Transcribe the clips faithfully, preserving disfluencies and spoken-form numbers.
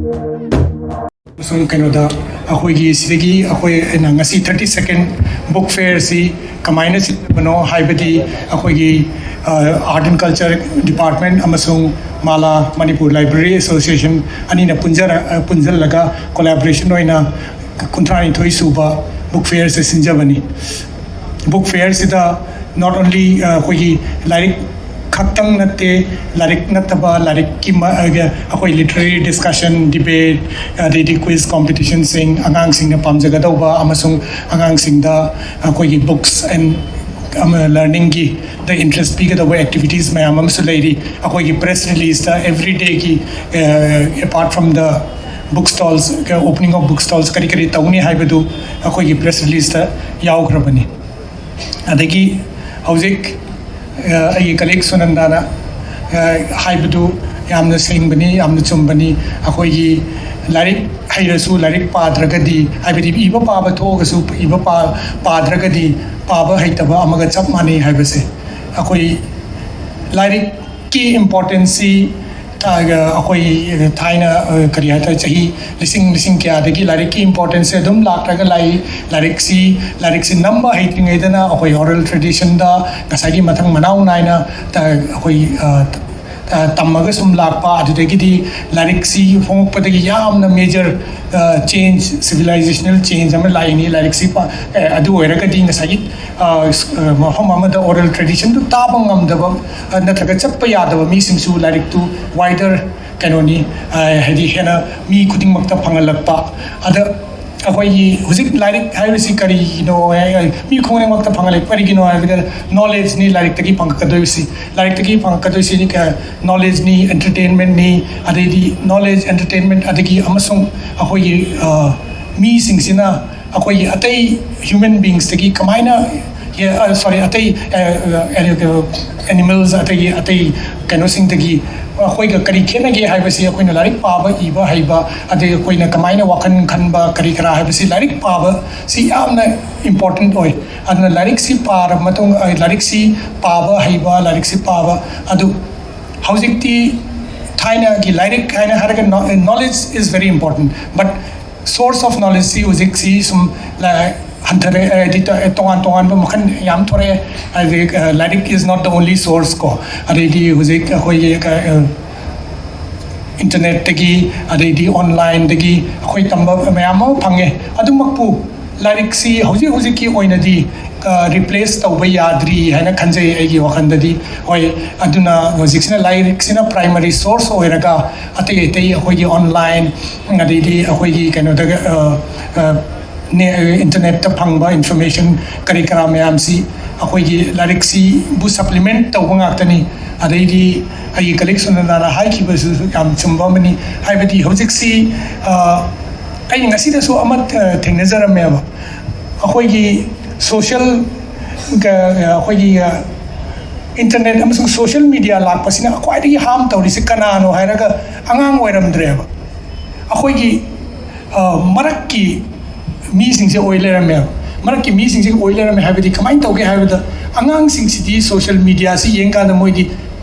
ꯑꯃꯁꯨꯡ ꯀꯩꯅꯣꯗ ꯑꯩꯈꯣꯏꯒꯤ ꯁꯤꯗꯒꯤ ꯑꯩꯈꯣꯏ ꯑꯩꯅ ꯉꯁꯤ thirty second book fair ꯑꯁꯤ ꯀꯃꯥꯏꯅ ꯁꯤꯟꯕꯅꯣ ꯍꯥꯏꯕꯗꯤ ꯑꯩꯈꯣꯏꯒꯤ Art and Culture Department ꯑꯃꯁꯨꯡ ꯃꯥꯂꯥ Manipur Library Association ꯑꯅꯤꯅ ꯄꯨꯟꯖꯔ ꯄꯨꯟꯁꯤꯜꯂꯒ collaboration ꯑꯣꯏꯅ ꯀꯨꯟꯊ꯭ꯔꯥꯅꯤꯊꯣꯏ ꯁꯨꯕ book fair ꯑꯁꯤ ꯁꯤꯟꯖꯕꯅꯤ꯫ Book fair ꯁꯤꯗ not only ꯑꯩꯈꯣꯏꯒꯤ ꯂꯥꯏꯔꯤꯛ ꯈꯛꯇꯪ ꯅꯠꯇꯦ, ꯂꯥꯏꯔꯤꯛ ꯅꯠꯇꯕ ꯂꯥꯏꯔꯤꯛꯀꯤ ꯑꯩꯈꯣꯏ literary discussion, debate, ꯑꯗꯩꯗꯤ quiz competition ꯁꯤꯡ, ꯑꯉꯥꯡꯁꯤꯡꯅ ꯄꯥꯝꯖꯒꯗꯧꯕ ꯑꯃꯁꯨꯡ ꯑꯉꯥꯡꯁꯤꯡꯗ ꯑꯩꯈꯣꯏꯒꯤ books and learning ꯒꯤ ꯗ interest ꯄꯤꯒꯗꯧꯕ activities ꯃꯌꯥꯝ ꯑꯃꯁꯨ ꯂꯩꯔꯤ꯫ ꯑꯩꯈꯣꯏꯒꯤ press release ꯗ every day ꯒꯤ apart from the book stalls, opening of book stalls ꯀꯔꯤ ꯀꯔꯤ ꯇꯧꯅꯤ ꯍꯥꯏꯕꯗꯨ ꯑꯩꯈꯣꯏꯒꯤ press release ꯇ ꯌꯥꯎꯈ꯭ꯔꯕꯅꯤ꯫ ꯑꯗꯒꯤ ꯍꯧꯖꯤꯛ ꯑꯩꯒꯤ colleague ꯁꯨꯅꯟꯗꯥꯅ ꯍꯥꯏꯕꯗꯨ ꯌꯥꯝꯅ ꯁꯦꯡꯕꯅꯤ, ꯌꯥꯝꯅ ꯆꯨꯝꯕꯅꯤ꯫ ꯑꯩꯈꯣꯏꯒꯤ ꯂꯥꯏꯔꯤꯛ ꯍꯩꯔꯁꯨ ꯂꯥꯏꯔꯤꯛ ꯄꯥꯗ꯭ꯔꯒꯗꯤ, ꯍꯥꯏꯕꯗꯤ ꯏꯕ ꯄꯥꯕ ꯊꯣꯛꯑꯒꯁꯨ ꯏꯕ ꯄꯥꯗ꯭ꯔꯒꯗꯤ ꯄꯥꯕ ꯍꯩꯇꯕ ꯑꯃꯒ ꯆꯞ ꯃꯥꯟꯅꯩ ꯍꯥꯏꯕꯁꯦ꯫ ꯑꯩꯈꯣꯏ ꯂꯥꯏꯔꯤꯛꯀꯤ importance ꯁꯤ ꯑꯩꯈꯣꯏ ꯊꯥꯏꯅ ꯀꯔꯤ ꯍꯥꯏꯇꯥꯔꯦ, ꯆꯍꯤ ꯂꯤꯁꯤꯡ ꯂꯤꯁꯤꯡ ꯀꯌꯥꯗꯒꯤ ꯂꯥꯏꯔꯤꯛꯀꯤ importance ꯁꯦ ꯑꯗꯨꯝ ꯂꯥꯛꯂꯒ ꯂꯥꯛꯏ꯫ ꯂꯥꯏꯔꯤꯛꯁꯤ ꯂꯥꯏꯔꯤꯛꯁꯤ ꯅꯝꯕ ꯍꯩꯇ꯭ꯔꯤꯉꯩꯗꯅ ꯑꯩꯈꯣꯏ oral tradition ꯗ ꯉꯁꯥꯏꯒꯤ ꯃꯊꯪ ꯃꯅꯥꯎ ꯅꯥꯏꯅ ꯑꯩꯈꯣꯏ ꯇꯝꯃꯒ ꯁꯨꯝ ꯂꯥꯛꯄ, ꯑꯗꯨꯗꯒꯤꯗꯤ ꯂꯥꯏꯔꯤꯛꯁꯤ ꯐꯣꯡꯉꯛꯄꯗꯒꯤ ꯌꯥꯝꯅ major change, civilizational change ꯑꯃ ꯂꯥꯛꯏꯅꯤ꯫ ꯂꯥꯏꯔꯤꯛꯁꯤ ꯑꯗꯨ ꯑꯣꯏꯔꯒꯗꯤ ꯉꯁꯥꯏꯒꯤ ꯃꯐꯝ ꯑꯃꯗ oral tradition ꯗꯨ ꯇꯥꯕ ꯉꯝꯗꯕ ꯅꯠꯇ꯭ꯔꯒ ꯆꯠꯄ ꯌꯥꯗꯕ ꯃꯤꯁꯤꯡꯁꯨ ꯂꯥꯏꯔꯤꯛꯇꯨ wider ꯀꯩꯅꯣꯅꯤ, ꯍꯥꯏꯗꯤ ꯍꯦꯟꯅ ꯃꯤ ꯈꯨꯗꯤꯡꯃꯛꯇ ꯐꯪꯍꯜꯂꯛꯄ꯫ ꯑꯗ ꯑꯩꯈꯣꯏꯒꯤ ꯍꯧꯖꯤꯛ ꯂꯥꯏꯔꯤꯛ ꯍꯥꯏꯕꯁꯤ ꯀꯔꯤꯅꯣ? ꯃꯤ ꯈꯨꯗꯤꯡꯃꯛꯇ ꯐꯪꯍꯜꯂꯛꯄ ꯀꯔꯤꯒꯤꯅꯣ ꯍꯥꯏꯕꯗ knowledge ꯅꯤ ꯂꯥꯏꯔꯤꯛꯇꯒꯤ ꯐꯪꯉꯛꯀꯗꯣꯏꯁꯤ꯫ ꯂꯥꯏꯔꯤꯛꯇꯒꯤ ꯐꯪꯉꯛꯀꯗꯣꯏꯁꯤ knowledge ꯅꯤ, entertainment ꯅꯤ, ꯑꯗꯩꯗꯤ knowledge, entertainment ꯑꯗꯒꯤ ꯑꯃꯁꯨꯡ ꯑꯩꯈꯣꯏꯒꯤ ꯃꯤꯁꯤꯡꯁꯤꯅ ꯑꯩꯈꯣꯏꯒꯤ ꯑꯇꯩ human beings ꯇꯒꯤ ꯀꯃꯥꯏꯅ, sorry, ꯑꯇꯩ animals, ꯑꯇꯩ ꯑꯇꯩ ꯀꯩꯅꯣꯁꯤꯡꯗꯒꯤ ꯑꯩꯈꯣꯏꯒ ꯀꯔꯤ ꯈꯦꯠꯅꯒꯦ ꯍꯥꯏꯕꯁꯤ ꯑꯩꯈꯣꯏꯅ ꯂꯥꯏꯔꯤꯛ ꯄꯥꯕ, ꯏꯕ ꯍꯩꯕ, ꯑꯗꯩ ꯑꯩꯈꯣꯏꯅ ꯀꯃꯥꯏꯅ ꯋꯥꯈꯜ ꯈꯟꯕ, ꯀꯔꯤ ꯀꯔꯥ ꯍꯥꯏꯕꯁꯤ ꯂꯥꯏꯔꯤꯛ ꯄꯥꯕ ꯁꯤ ꯌꯥꯝꯅ important ꯑꯣꯏ꯫ ꯑꯗꯨꯅ ꯂꯥꯏꯔꯤꯛꯁꯤ ꯄꯥꯔꯕ ꯃꯇꯨꯡ, ꯂꯥꯏꯔꯤꯛꯁꯤ ꯄꯥꯕ ꯍꯩꯕ, ꯂꯥꯏꯔꯤꯛꯁꯤ ꯄꯥꯕ ꯑꯗꯨ ꯍꯧꯖꯤꯛꯇꯤ ꯊꯥꯏꯅꯒꯤ ꯂꯥꯏꯔꯤꯛ ꯍꯥꯏꯅ ꯍꯥꯏꯔꯒ, knowledge is very important, but source of knowledge ꯁꯤ ꯍꯧꯖꯤꯛꯁꯤ ꯁꯨꯝ ꯍꯟꯊꯔꯦ, ꯍꯥꯏꯗꯤ ꯇꯣꯉꯥꯟ ꯇꯣꯉꯥꯟꯕ ꯃꯈꯜ ꯌꯥꯝ ꯊꯣꯔꯛꯑꯦ꯫ ꯍꯥꯏꯗꯤ ꯂꯥꯏꯔꯤꯛ is not the only source ꯀꯣ꯫ ꯑꯗꯩꯗꯤ ꯍꯧꯖꯤꯛ ꯑꯩꯈꯣꯏꯒꯤ ꯏꯟꯇꯔꯅꯦꯠꯇꯒꯤ, ꯑꯗꯩꯗꯤ ꯑꯣꯟꯂꯥꯏꯟꯗꯒꯤ ꯑꯩꯈꯣꯏ ꯇꯝꯕ ꯃꯌꯥꯝ ꯑꯃ ꯐꯪꯉꯦ꯫ ꯑꯗꯨꯃꯛꯄꯨ ꯂꯥꯏꯔꯤꯛꯁꯤ ꯍꯧꯖꯤꯛ ꯍꯧꯖꯤꯛꯀꯤ ꯑꯣꯏꯅꯗꯤ ꯔꯤꯄ꯭ꯂꯦꯁ ꯇꯧꯕ ꯌꯥꯗ꯭ꯔꯤ ꯍꯥꯏꯅ ꯈꯟꯖꯩ ꯑꯩꯒꯤ ꯋꯥꯈꯜꯗꯗꯤ꯫ ꯍꯣꯏ, ꯑꯗꯨꯅ ꯍꯧꯖꯤꯛꯁꯤꯅ ꯂꯥꯏꯔꯤꯛꯁꯤꯅ ꯄ꯭ꯔꯥꯏꯃꯔꯤ ꯁꯣꯔꯁ ꯑꯣꯏꯔꯒ, ꯑꯇꯩ ꯑꯇꯩ ꯑꯩꯈꯣꯏꯒꯤ ꯑꯣꯟꯂꯥꯏꯟ, ꯑꯗꯩꯗꯤ ꯑꯩꯈꯣꯏꯒꯤ ꯀꯩꯅꯣꯗ ꯏꯟꯇꯔꯅꯦꯠꯇ ꯐꯪꯕ ꯏꯟꯐꯣꯔꯃꯦꯁꯟ ꯀꯔꯤ ꯀꯔꯥ ꯃꯌꯥꯝꯁꯤ ꯑꯩꯈꯣꯏꯒꯤ ꯂꯥꯏꯔꯤꯛꯁꯤꯕꯨ ꯁꯄ꯭ꯂꯤꯃꯦꯟ ꯇꯧꯕ ꯉꯥꯛꯇꯅꯤ꯫ ꯑꯗꯩꯗꯤ ꯑꯩꯒꯤ ꯀꯂꯤꯛ ꯁꯨꯅꯟꯗꯥꯅ ꯍꯥꯏꯈꯤꯕꯁꯤꯁꯨ ꯌꯥꯝ ꯆꯨꯝꯕ ꯑꯃꯅꯤ꯫ ꯍꯥꯏꯕꯗꯤ ꯍꯧꯖꯤꯛꯁꯤ ꯑꯩ ꯉꯁꯤꯗꯁꯨ ꯑꯃ ꯊꯦꯡꯅꯖꯔꯝꯃꯦꯕ꯫ ꯑꯩꯈꯣꯏꯒꯤ ꯁꯣꯁꯤꯌꯦꯜ ꯑꯩꯈꯣꯏꯒꯤ ꯏꯟꯇꯔꯅꯦꯠ ꯑꯃꯁꯨꯡ ꯁꯣꯁꯤꯌꯦꯜ ꯃꯤꯗꯤꯌꯥ ꯂꯥꯛꯄꯁꯤꯅ ꯈ꯭ꯋꯥꯏꯗꯒꯤ ꯍꯥꯝ ꯇꯧꯔꯤꯁꯦ ꯀꯅꯥꯅꯣ ꯍꯥꯏꯔꯒ ꯑꯉꯥꯡ ꯑꯣꯏꯔꯝꯗ꯭ꯔꯦꯕ꯫ ꯑꯩꯈꯣꯏꯒꯤ ꯃꯔꯛꯀꯤ ꯃꯤꯁꯤꯡꯁꯦ ꯑꯣꯏ ꯂꯩꯔꯝꯃꯦꯕ꯫ ꯃꯔꯛꯀꯤ ꯃꯤꯁꯤꯡꯁꯦ ꯑꯣꯏ ꯂꯩꯔꯝꯃꯦ ꯍꯥꯏꯕꯗꯤ ꯀꯃꯥꯏꯅ ꯇꯧꯒꯦ ꯍꯥꯏꯕꯗ, ꯑꯉꯥꯡꯁꯤꯡꯁꯤꯗꯤ ꯁꯣꯁꯤꯌꯦꯜ ꯃꯤꯗꯤꯌꯥꯁꯤ ꯌꯦꯡꯀꯥꯟꯗ ꯃꯣꯏꯗꯤ,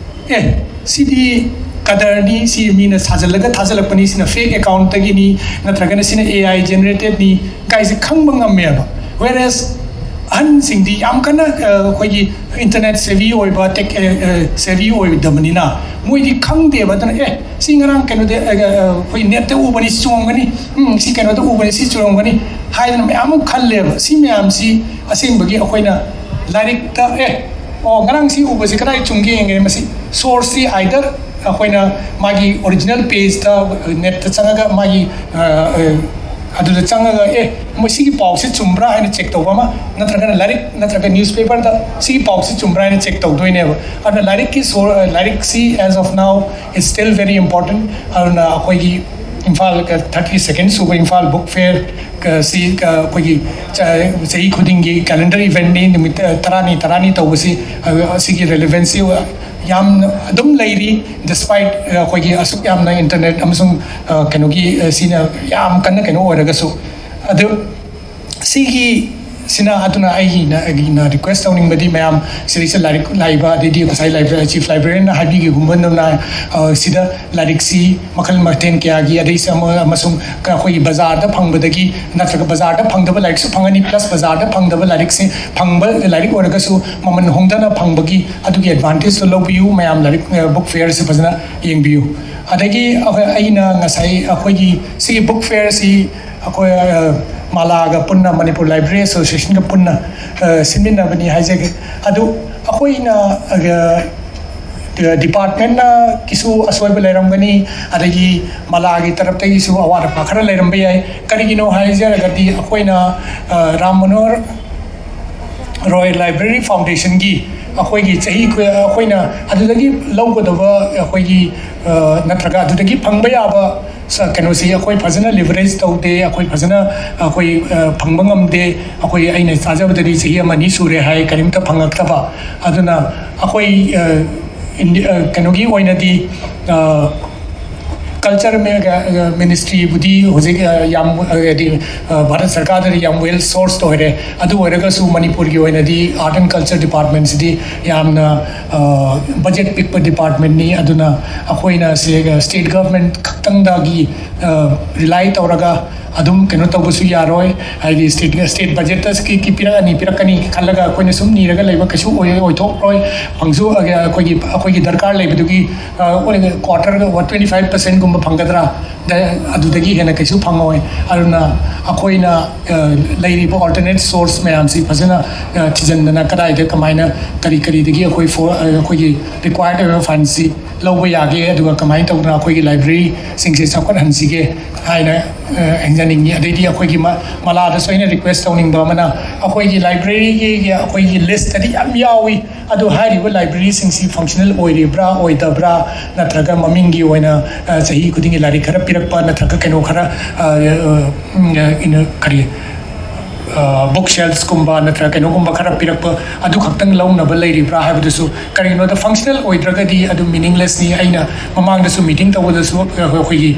ꯑꯦ, ꯁꯤꯗꯤ ꯀꯗꯔꯅꯤ, ꯁꯤ ꯃꯤꯅ ꯁꯥꯖꯜꯂꯒ ꯊꯥꯖꯜꯂꯛꯄꯅꯤ, ꯁꯤꯅ ꯐꯦꯛ ꯑꯦꯀꯥꯎꯟꯠꯇꯒꯤꯅꯤ, ꯅꯠꯇ꯭ꯔꯒꯅ ꯁꯤꯅ AI ꯖꯦꯅꯦꯔꯦꯇꯦꯠꯅꯤ ꯀꯥꯏꯁꯦ ꯈꯪꯕ ꯉꯝꯃꯦꯕ꯫ Whereas ꯑꯍꯟꯁꯤꯡꯗꯤ ꯌꯥꯝ ꯀꯟꯅ ꯑꯩꯈꯣꯏꯒꯤ ꯏꯟꯇꯔꯅꯦꯠ ꯁꯦꯚꯤ ꯑꯣꯏꯕ, ꯇꯦꯛ ꯁꯦꯚꯤ ꯑꯣꯏꯗꯕꯅꯤꯅ ꯃꯣꯏꯗꯤ ꯈꯪꯗꯦꯕ꯫ ꯑꯗꯨꯅ, ꯑꯦ, ꯁꯤ ꯉꯔꯥꯡ ꯀꯩꯅꯣꯗ ꯑꯩꯈꯣꯏ ꯅꯦꯠꯇ ꯎꯕꯅꯤ, ꯁꯤ ꯆꯨꯝꯃꯝꯒꯅꯤ, ꯎꯝ, ꯁꯤ ꯀꯩꯅꯣꯗ ꯎꯕꯅꯤ, ꯁꯤ ꯆꯨꯝꯃꯝꯒꯅꯤ ꯍꯥꯏꯗꯅ ꯃꯌꯥꯝ ꯑꯃ ꯈꯜꯂꯦꯕ꯫ ꯁꯤ ꯃꯌꯥꯝꯁꯤ ꯑꯁꯦꯡꯕꯒꯤ ꯑꯩꯈꯣꯏꯅ ꯂꯥꯏꯔꯤꯛꯇ, ꯑꯦ, ꯑꯣ, ꯉꯔꯥꯡ ꯁꯤ ꯎꯕꯁꯤ ꯀꯗꯥꯏ ꯆꯨꯝꯒꯦ ꯌꯦꯡꯒꯦ꯫ ꯃꯁꯤ ꯁꯣꯔꯁꯁꯤ ꯑꯥꯏꯗꯔ ꯑꯩꯈꯣꯏꯅ ꯃꯥꯒꯤ ꯑꯣꯔꯤꯖꯤꯅꯦꯜ ꯄꯦꯖꯇ, ꯅꯦꯠꯇ ꯆꯪꯉꯒ ꯃꯥꯒꯤ ꯑꯗꯨꯗ ꯆꯪꯉꯒ, ꯑꯦ, ꯃꯁꯤꯒꯤ ꯄꯥꯎꯁꯤ ꯆꯨꯝꯕ꯭ꯔꯥ ꯍꯥꯏꯅ ꯆꯦꯛ ꯇꯧꯕ ꯑꯃ, ꯅꯠꯇ꯭ꯔꯒꯅ ꯂꯥꯏꯔꯤꯛ ꯅꯠꯇ꯭ꯔꯒ ꯅ꯭ꯌꯨꯁꯄꯦꯄꯔꯗ ꯁꯤꯒꯤ ꯄꯥꯎꯁꯤ ꯆꯨꯝꯕ꯭ꯔꯥ ꯍꯥꯏꯅ ꯆꯦꯛ ꯇꯧꯗꯣꯏꯅꯦꯕ꯫ ꯑꯗꯨꯅ ꯂꯥꯏꯔꯤꯛꯀꯤ ꯁꯣꯔ ꯂꯥꯏꯔꯤꯛꯁꯤ as of now is still very important꯫ ꯑꯗꯨꯅ ꯑꯩꯈꯣꯏꯒꯤ ꯏꯝꯐꯥꯜ ꯊꯥꯔꯇꯤ ꯁꯦꯀꯦꯟ ꯁꯨꯕ ꯏꯝꯐꯥꯜ ꯕꯨꯛ ꯐꯦꯌꯔ ꯁꯤ ꯑꯩꯈꯣꯏꯒꯤ ꯆꯍꯤ ꯈꯨꯗꯤꯡꯒꯤ ꯀꯦꯂꯦꯟꯗꯔ ꯏꯚꯦꯟꯠꯅꯤ, ꯅꯨꯃꯤꯠ ꯇꯔꯥꯅꯤ ꯇꯔꯥꯅꯤ ꯇꯧꯕꯁꯤ, ꯑꯁꯤꯒꯤ ꯔꯦꯂꯦꯚꯦꯟꯁꯤ ꯌꯥꯝꯅ ꯑꯗꯨꯝ ꯂꯩꯔꯤ꯫ ꯗꯤꯁꯄꯥꯏꯠ ꯑꯩꯈꯣꯏꯒꯤ ꯑꯁꯨꯛ ꯌꯥꯝꯅ ꯏꯟꯇꯔꯅꯦꯠ ꯑꯃꯁꯨꯡ ꯀꯩꯅꯣꯒꯤ ꯁꯤꯅ ꯌꯥꯝ ꯀꯟꯅ ꯀꯩꯅꯣ ꯑꯣꯏꯔꯒꯁꯨ꯫ ꯑꯗꯨ ꯁꯤꯒꯤ ꯁꯤꯅ ꯑꯗꯨꯅ ꯑꯩꯒꯤꯅ ꯑꯩꯒꯤꯅ ꯔꯤꯀ꯭ꯋꯦꯁ ꯇꯧꯅꯤꯡꯕꯗꯤ, ꯃꯌꯥꯝ ꯁꯤꯗꯩꯁꯤꯗ ꯂꯥꯏꯔꯤꯛ ꯂꯥꯛꯏꯕ, ꯑꯗꯩꯗꯤ ꯉꯁꯥꯏ ꯂꯥꯏꯕ꯭ꯔꯦꯔꯤ ꯆꯤꯐ ꯂꯥꯏꯕ꯭ꯔꯦꯔꯤꯌꯟꯅ ꯍꯥꯏꯕꯤꯈꯤꯕꯒꯨꯝꯕ, ꯁꯤꯗ ꯂꯥꯏꯔꯤꯛꯁꯤ ꯃꯈꯜ ꯃꯊꯦꯜ ꯀꯌꯥꯒꯤ, ꯑꯗꯩꯁꯨ ꯑꯃ-, ꯑꯃꯁꯨꯡ ꯑꯩꯈꯣꯏꯒꯤ ꯕꯖꯥꯔꯗ ꯐꯪꯕꯗꯒꯤ ꯅꯠꯇ꯭ꯔꯒ ꯕꯖꯥꯔꯗ ꯐꯪꯗꯕ ꯂꯥꯏꯔꯤꯛꯁꯨ ꯐꯪꯒꯅꯤ, ꯄ꯭ꯂꯁ ꯕꯖꯥꯔꯗ ꯐꯪꯗꯕ ꯂꯥꯏꯔꯤꯛꯁꯦ, ꯐꯪꯕ ꯂꯥꯏꯔꯤꯛ ꯑꯣꯏꯔꯒꯁꯨ ꯃꯃꯜ ꯍꯣꯡꯗꯅ ꯐꯪꯕꯒꯤ ꯑꯗꯨꯒꯤ ꯑꯦꯗꯚꯥꯟꯇꯦꯖꯇꯨ ꯂꯧꯕꯤꯌꯨ꯫ ꯃꯌꯥꯝ ꯂꯥꯏꯔꯤꯛ, ꯕꯨꯛ ꯐꯤꯌꯔꯁꯦ ꯐꯖꯅ ꯌꯦꯡꯕꯤꯌꯨ꯫ ꯑꯗꯒꯤ ꯑꯩꯈꯣꯏ, ꯑꯩꯅ ꯉꯁꯥꯏ ꯑꯩꯈꯣꯏꯒꯤ ꯁꯤꯒꯤ ꯕꯨꯛ ꯐꯤꯌꯔꯁꯤ ꯑꯩꯈꯣꯏ, ꯑ, ꯃꯥꯂꯥꯒ ꯄꯨꯟꯅ, ꯃꯅꯤꯄꯨꯔ ꯂꯥꯏꯕ꯭ꯔꯦꯔꯤ ꯑꯦꯁꯣꯁꯤꯌꯦꯁꯟꯒ ꯄꯨꯟꯅ, ꯑ, ꯁꯤꯟꯃꯤꯟꯅꯕꯅꯤ ꯍꯥꯏꯖꯒꯦ꯫ ꯑꯗꯨ ꯑꯩꯈꯣꯏꯅ, ꯑ, ꯗꯤꯄꯥꯔꯠꯃꯦꯟꯅ ꯀꯤꯁꯨ ꯑꯁꯣꯏꯕ ꯂꯩꯔꯝꯒꯅꯤ, ꯑꯗꯒꯤ ꯃꯥꯂꯥꯒꯤ ꯇꯔꯞꯇꯒꯤꯁꯨ ꯑꯋꯥꯠ ꯑꯄꯥ ꯈꯔ ꯂꯩꯔꯝꯕ ꯌꯥꯏ꯫ ꯀꯔꯤꯒꯤꯅꯣ ꯍꯥꯏꯖꯔꯒꯗꯤ, ꯑꯩꯈꯣꯏꯅ, ꯑ, ꯔꯥꯝ ꯃꯅꯣꯍꯔ ꯔꯣꯏ ꯂꯥꯏꯕ꯭ꯔꯦꯔꯤ ꯐꯥꯎꯟꯗꯦꯁꯟꯒꯤ ꯑꯩꯈꯣꯏꯒꯤ ꯆꯍꯤ ꯈꯨ-, ꯑꯩꯈꯣꯏꯅ ꯑꯗꯨꯗꯒꯤ ꯂꯧꯒꯗꯕ ꯑꯩꯈꯣꯏꯒꯤ, ꯑ, ꯅꯠꯇ꯭ꯔꯒ ꯑꯗꯨꯗꯒꯤ ꯐꯪꯕ ꯌꯥꯕ ꯁ-, ꯀꯩꯅꯣꯁꯤ ꯑꯩꯈꯣꯏ ꯐꯖꯅ ꯂꯤꯚꯔꯦꯖ ꯇꯧꯗꯦ, ꯑꯩꯈꯣꯏ ꯐꯖꯅ ꯑꯩꯈꯣꯏ, ꯑ, ꯐꯪꯕ ꯉꯝꯗꯦ꯫ ꯑꯩꯈꯣꯏ, ꯑꯩꯅ ꯇꯥꯖꯕꯗꯗꯤ ꯆꯍꯤ ꯑꯃ ꯑꯅꯤ ꯁꯨꯔꯦ ꯍꯥꯏ, ꯀꯔꯤꯝꯇ ꯐꯪꯉꯛꯇꯕ꯫ ꯑꯗꯨꯅ ꯑꯩꯈꯣꯏ, ꯑ, ꯏꯟꯗꯤ-, ꯑ, ꯀꯩꯅꯣꯒꯤ ꯑꯣꯏꯅꯗꯤ, ꯑ, ꯀꯜꯆꯔ ꯃꯦ-, ꯑ, ꯃꯤꯅꯤꯁꯇ꯭ꯔꯤꯕꯨꯗꯤ ꯍꯧꯖꯤꯛ, ꯑ, ꯌꯥꯝ, ꯑ, ꯍꯥꯏꯗꯤ, ꯑ, ꯚꯥꯔꯠ ꯁꯔꯀꯥꯔꯗꯗꯤ ꯌꯥꯝ ꯋꯦꯜ ꯁꯣꯔꯁ ꯑꯣꯏꯔꯦ꯫ ꯑꯗꯨ ꯑꯣꯏꯔꯒꯁꯨ ꯃꯅꯤꯄꯨꯔꯒꯤ ꯑꯣꯏꯅꯗꯤ ꯑꯥꯔꯠ ꯑꯦꯟ ꯀꯜꯆꯔ ꯗꯤꯄꯥꯔꯠꯃꯦꯟꯁꯤꯗꯤ ꯌꯥꯝꯅ, ꯑ, ꯕꯖꯦꯠ ꯄꯤꯛꯄ ꯗꯤꯄꯥꯔꯠꯃꯦꯟꯅꯤ꯫ ꯑꯗꯨꯅ ꯑꯩꯈꯣꯏꯅ ꯁꯤ, ꯑ, ꯁ꯭ꯇꯦꯠ ꯒꯚꯔꯟꯃꯦꯟꯠ ꯈꯛꯇꯪꯗꯒꯤ, ꯑ, ꯔꯤꯂꯥꯏ ꯇꯧꯔꯒ ꯑꯗꯨꯝ ꯀꯩꯅꯣ ꯇꯧꯕꯁꯨ ꯌꯥꯔꯣꯏ꯫ ꯍꯥꯏꯗꯤ ꯁ꯭ꯇꯦꯠ, ꯁ꯭ꯇꯦꯠ ꯕꯖꯦꯠꯇꯒꯤ ꯄꯤꯔꯛꯑꯅꯤ, ꯄꯤꯔꯛꯀꯅꯤ ꯈꯜꯂꯒ ꯑꯩꯈꯣꯏꯅ ꯁꯨꯝ ꯅꯤꯔꯒ ꯂꯩꯕ ꯀꯩꯁꯨ ꯑꯣꯏ-, ꯑꯣꯏꯊꯣꯛꯂꯣꯏ꯫ ꯐꯪꯁꯨ, ꯑ, ꯑꯩꯈꯣꯏꯒꯤ, ꯑꯩꯈꯣꯏꯒꯤ ꯗꯔꯀꯥꯔ ꯂꯩꯕꯗꯨꯒꯤ, ꯑ, ꯀ꯭ꯋꯥꯇꯔ ꯇ꯭ꯋꯦꯟꯇꯤ ꯐꯥꯏꯚ ꯄꯥꯔꯁꯦꯟꯠꯒꯨꯝꯕ ꯐꯪꯒꯗ꯭ꯔꯥ? ꯗ-, ꯑꯗꯨꯗꯒꯤ ꯍꯦꯟꯅ ꯀꯩꯁꯨ ꯐꯪꯉꯣꯏ꯫ ꯑꯗꯨꯅ ꯑꯩꯈꯣꯏꯅ, ꯑ, ꯂꯩꯔꯤꯕ ꯑꯜꯇꯔꯅꯦꯠ ꯁꯣꯔꯁ ꯃꯌꯥꯝꯁꯤ ꯐꯖꯅ, ꯑ, ꯊꯤꯖꯤꯟꯗꯅ ꯀꯗꯥꯏꯗ ꯀꯃꯥꯏꯅ ꯀꯔꯤ ꯀꯔꯤꯗꯒꯤ ꯑꯩꯈꯣꯏ ꯐꯣ-, ꯑ, ꯑꯩꯈꯣꯏꯒꯤ ꯔꯤꯀ꯭ꯋꯥꯌꯔꯗ ꯑꯣꯏꯕ ꯐꯟꯁꯤ ꯂꯧꯕ ꯌꯥꯒꯦ, ꯑꯗꯨꯒ ꯀꯃꯥꯏꯅ ꯇꯧꯗꯅ ꯑꯩꯈꯣꯏꯒꯤ ꯂꯥꯏꯕ꯭ꯔꯦꯔꯤꯁꯤꯡꯁꯦ ꯆꯥꯎꯈꯠꯍꯟꯁꯤꯒꯦ ꯍꯥꯏꯅ, ꯑ, ꯍꯥꯏꯖꯅꯤꯡꯉꯤ꯫ ꯑꯗꯩꯗꯤ ꯑꯩꯈꯣꯏꯒꯤ ꯃ-, ꯃꯂꯥꯗꯁꯨ ꯑꯩꯅ ꯔꯤꯀ꯭ꯋꯦꯁ ꯇꯧꯅꯤꯡꯕ ꯑꯃꯅ, ꯑꯩꯈꯣꯏꯒꯤ ꯂꯥꯏꯕ꯭ꯔꯦꯔꯤꯒꯤ ꯑꯩꯈꯣꯏꯒꯤ ꯂꯤꯁꯇꯗꯤ ꯌꯥꯝ ꯌꯥꯎꯏ, ꯑꯗꯨ ꯍꯥꯏꯔꯤꯕ ꯂꯥꯏꯕ꯭ꯔꯦꯔꯤꯁꯤꯡꯁꯤ ꯐꯪꯁꯅꯦꯜ ꯑꯣꯏꯔꯤꯕ꯭ꯔꯥ, ꯑꯣꯏꯗꯕ꯭ꯔꯥ, ꯅꯠꯇ꯭ꯔꯒ ꯃꯃꯤꯡꯒꯤ ꯑꯣꯏꯅ, ꯑ, ꯆꯍꯤ ꯈꯨꯗꯤꯡꯒꯤ ꯂꯥꯏꯔꯤꯛ ꯈꯔ ꯄꯤꯔꯛꯄ, ꯅꯠꯇ꯭ꯔꯒ ꯀꯩꯅꯣ ꯈꯔ, ꯑ, ꯑ, ꯎꯝ, ꯑ, ꯏꯅ-, ꯀꯔꯤ, ꯑ, ꯕꯨꯛ ꯁꯦꯜꯐꯁꯀꯨꯝꯕ ꯅꯠꯇ꯭ꯔꯒ ꯀꯩꯅꯣꯒꯨꯝꯕ ꯈꯔ ꯄꯤꯔꯛꯄ, ꯑꯗꯨ ꯈꯛꯇꯪ ꯂꯧꯅꯕ ꯂꯩꯔꯤꯕ꯭ꯔꯥ ꯍꯥꯏꯕꯗꯨꯁꯨ, ꯀꯔꯤꯒꯤꯅꯣꯗ ꯐꯪꯁꯅꯦꯜ ꯑꯣꯏꯗ꯭ꯔꯒꯗꯤ ꯑꯗꯨ ꯃꯤꯅꯤꯡꯂꯦꯁꯅꯤ꯫ ꯑꯩꯅ ꯃꯃꯥꯡꯗꯁꯨ ꯃꯤꯇꯤꯡ ꯇꯧꯕꯗꯁꯨ, ꯑ, ꯑꯩꯈꯣꯏꯒꯤ